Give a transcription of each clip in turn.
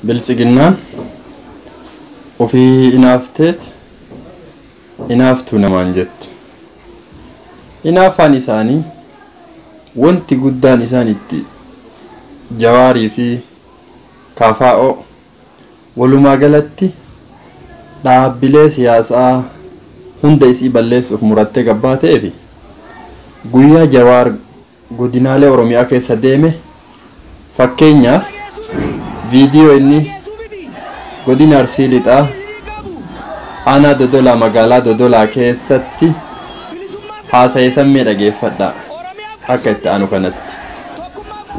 Biltsiginnaan ofii inaafteet inaaftuu namaan jetti. Inaaffaan isaanii wanti guddaan isaan itti Jawaarii fi KFO walumaa galatti dhaabbilee siyaasaa hunda isii balleessuuf murattee gabbaa ta'eefi guyyaa Jawaar godinaalee Oromiyaa keessa deeme, fakkeenyaaf viidiyoo inni godina Arsii Lixaa aanaa Dodolaa magaalaa Dodolaa keessatti haasa'e sammee dhageeffadhaa akka itti aanu kanatti.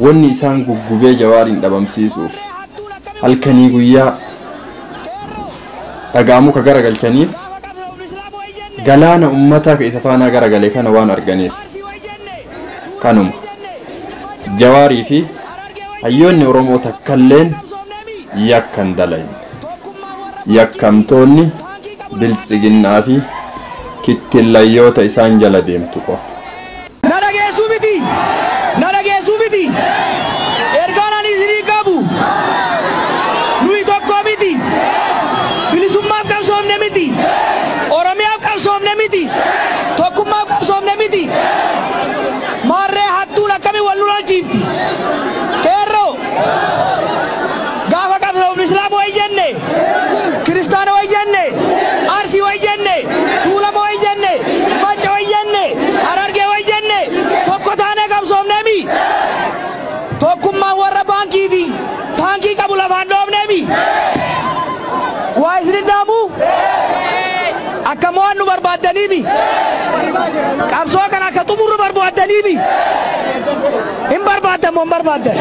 Wanni isaan guggubee Jawaariin dhabamsiisuuf halkanii guyyaa dhagaa muka garagalchaniif galaana ummataa ka isa faanaa garagale kana waan arganiif kanuma Jawaarii fi hayyoonni Oromoo takkalleen yakkan dalagne. Yakkamtoonni biltsiginnaa fi kittillayyoota isaan jala deemtu qofa. Na dhageessuu miti. Na dhageessuu miti. Ergaan ani isinii qabu. Nuyi tokko miti. Bilisummaaf qabsoofne miti. Oromiyaaf qabsoofne miti. Tokkummaaf qabsoofne miti. Maarree hattuun akkamii wal lolchiifti? Qeerroo gaafa qabsoofnu Islaama wayi jenne, Kiristaana wayi jenne, Arsii wayi jenne, Tuulama wayi jenne, Macca wayi jenne, Harargee wayi jenne, tokko taanee qabsoofneemi. Tokkummaan warra baankii fi taankii qabu lafaan dhoofneemi. Waa isin daamu? Akka mo'annu barbaaddaniimi. Qabsoo kana akka xumurru barbaaddaniimi. Hin barbaaddan moo hin barbaaddan?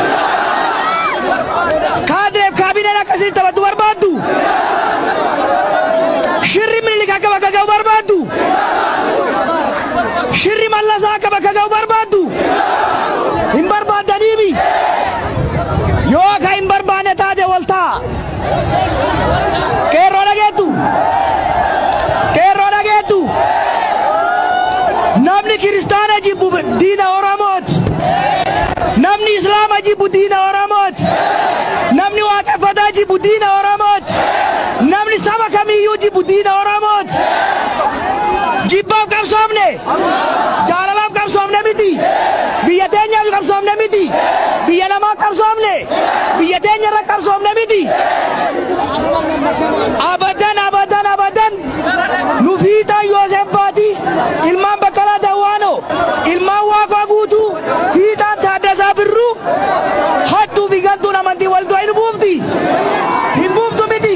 Kaadireef kaabineen akkasiin taphattu barbaaddu. Shirri Minilik akka bakka ga'u barbaaddu. Shirri Mallasaa akka bakka ga'u barbaaddu. Hin barbaaddaniimi. Yoo akka hin barbaanne taate wal ta'a. Qeerroo dhageettu. Qeerroo dhageettu. Namni kiristaana jibbu diina Oromooti. Namni Islaama jibbu diina Oromooti. Namni waaqeffataa jibbu diina Oromooti. Namni saba kamiyyuu jibbu diina Oromooti. Jibbaaf qabsoofne. Jaalalaaf qabsoofne miti. Biyya teenyaaf qabsoofne miti. Biyya namaaf qabsoofne. Biyya teenya irra qabsoofne miti. Abadan abadan abadan nu fiixaan Yoosef Baati, ilmaan Baqqalaa Dawwaanoo, ilmaan Waaqoo Guutuu, fiixaan Taaddasaa Birruu hattuu fi gantuun amantii wal du'a hin buufti. Hin buuftu miti.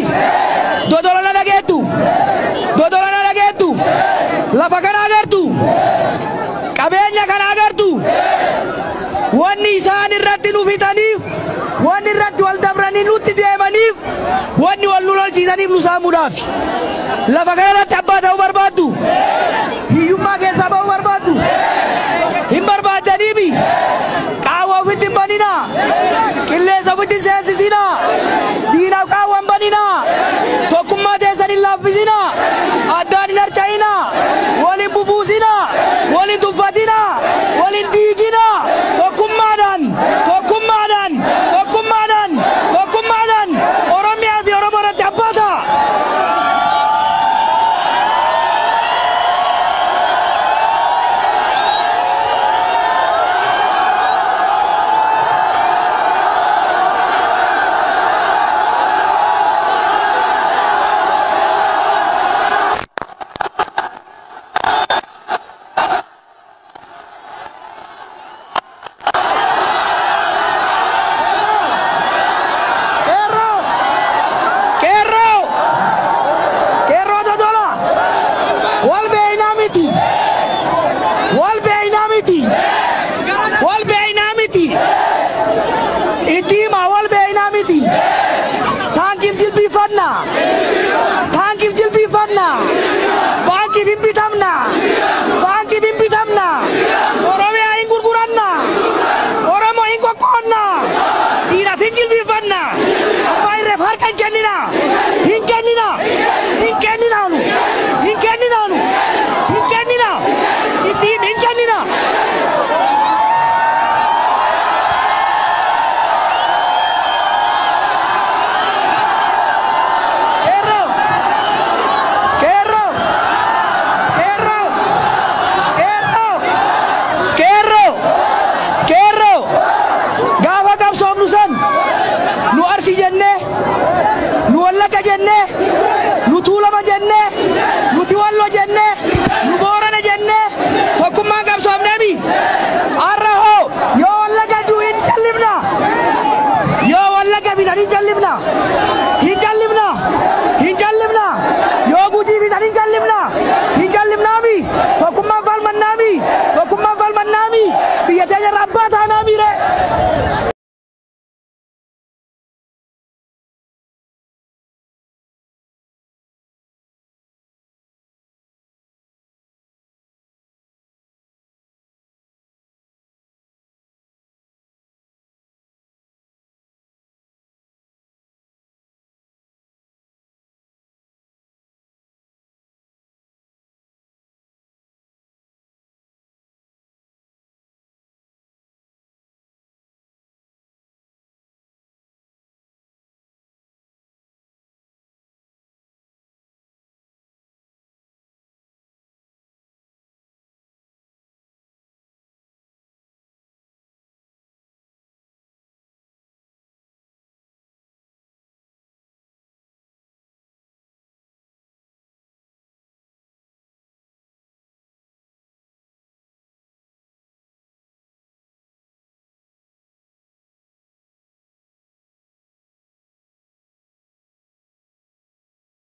Dodola na dhageettu. Dodola na dhageettu. Lafa kana agartu. Qabeenya kana agartu. Wanni isaan irratti nu fixaniif, wanni irratti wal dabranii nutti deemaniif, wanni wal nu lolchiisaniif nu saamuudhaaf. Lafa kana irratti abbaa ta'uu barbaaddu. Hiyyummaa keessaa ba'uu barbaaddu. Hin barbaaddaniimi. Qaawwa ofitti hin baninaa. Qilleensa ofitti hin seensisinaa. Diinaaf qaawwa hin baninaa. Tokkummaa teessan hin laaffisinaa. Addaan hin harca'inaa. Wal hin bubuusinaa. Wal hin tuffatinaa. Wal hin diiginaa. Tokkummaadhaan, tokkummaadhaan, tokkummaadhaan, tokkummaadhaan Oromiyaa fi Oromoo irratti abbaa ta'a. Qeerroo! Qeerroo! Qeerroo Dodola! Wal beeynaa miti! Wal beeynaa miti! Wal beeynaa miti! Itti himaa, wal beeynaa miti! Taankiif jilbiifannaa! Taankiif jilbiifannaa! Baankiif hin bitamnaa! Baankiif hin bitamnaa! Oromiyaa hin gurgurannaa! Oromoo hin qoqqoonnaa! Dhiiraaf hin jilbiifannaa! Abbaa irreef harka hin kenninaa! Hin kenninaa! Hin kenninaanu! Hin kenninaanu! Hin kenninaa! Itti himi, hin kenninaa! Jettanii jallifna.